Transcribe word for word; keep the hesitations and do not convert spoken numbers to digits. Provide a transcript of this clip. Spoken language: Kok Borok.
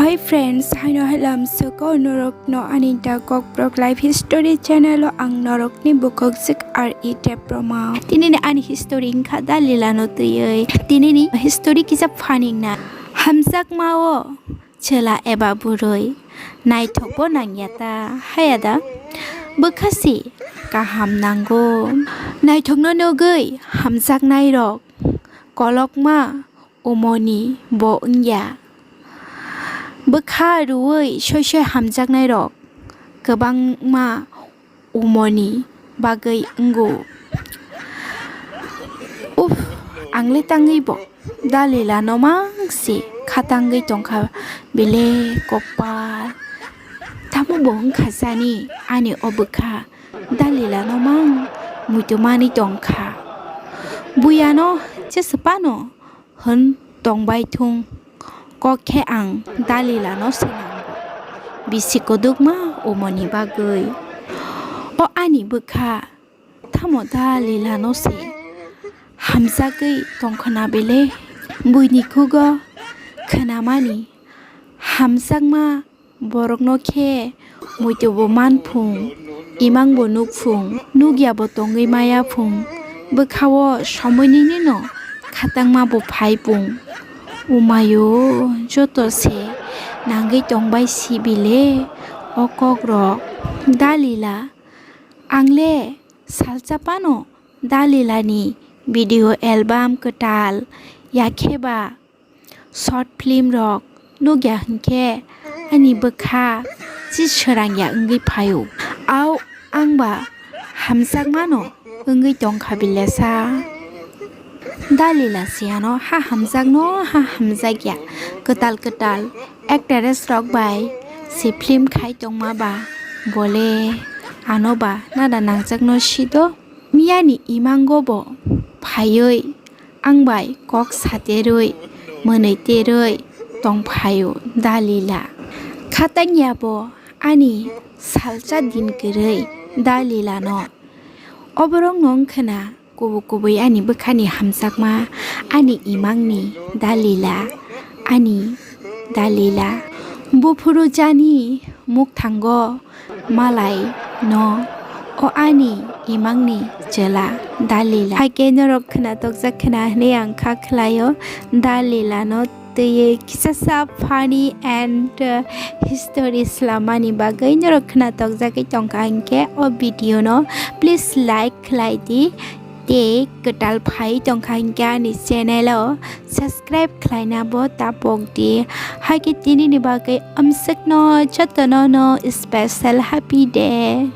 Hi friends, haino halam soko norok no ani da Kokborok Life History channel o ang norok ni bukhuk sik R E Debbarma. Tini ni ani history wngkha Dalila no twiwi. Tini ni history kisa funny na. Hamjakma o chwla eba bwrwi naithok bo nangya ta, haya da? Bwkha si kaham nango. Naithok no nugwi hamjaknai rok kolokma umoni bo wngya. Bwkha rwui soi soi hamjaknai rok kwbangma umoni bagwi wngo. Uff, ang le tangwi bo Dalila no mang se kha tangwi tongkha bile kopal. Tamo bo wngkha sani ani o bwkha Dalila no mang muitu manwi tongkha. Buya no je swpano hwn tongbai thung. Kok khe ang Dalila no se nango. Bisi kwdwkma umoni bagwi. O ani bwkha, tamo Dalila no se hamjagwi tongkhwna bele? Buini khugo khwnamani hamjakma borokno khe muitu bo man phung, imang bo nuk phung, nukya bo tongwi maya phung, bwkha o somoi nini no khatangma bo phai phung. Umayo, joto se nangwi tongbai si bile o kok rok. Dalila, ang le salsa phano Dalila ni video album kwtal, yakhe ba short film rok nukya hinkhe ani bwkha chi swrangya wngwi phaio. Au ang ba hamjakmano wngwi tongkha bilesa. Dalila se ano ha hamjakno ha hamjakya kwtal kwtal actress rok bai se film khai tongma ba bole ano ba nada nangjakno sido. Miyani imango bo phaiwi ang bai kok saterwi mwnwi terwi tongphaio Dalila. Khatangya bo ani salsa din kwrwi Dalilano. Oborokno wngkhwna kubui kubui ani bwkhani hamjakma, ani imangni Dalila, ani Dalila. Buphuru jani mukthango malai no o ani imangni chwla Dalila. Haikhe norok khwnatokjak khwna hwnwi ang kha khlaio Dalila no twiwi kisasa funny and, uh, history swlamani bagwi norok khwnatokjagwi tongkha hinkhe o video no please like khlai di. Tei kwtal phai tongkha hinkhe ani channel o subscribe khlaina bo tapok di. Haikhe tini ni bagwi amswkno jotono no special happy day.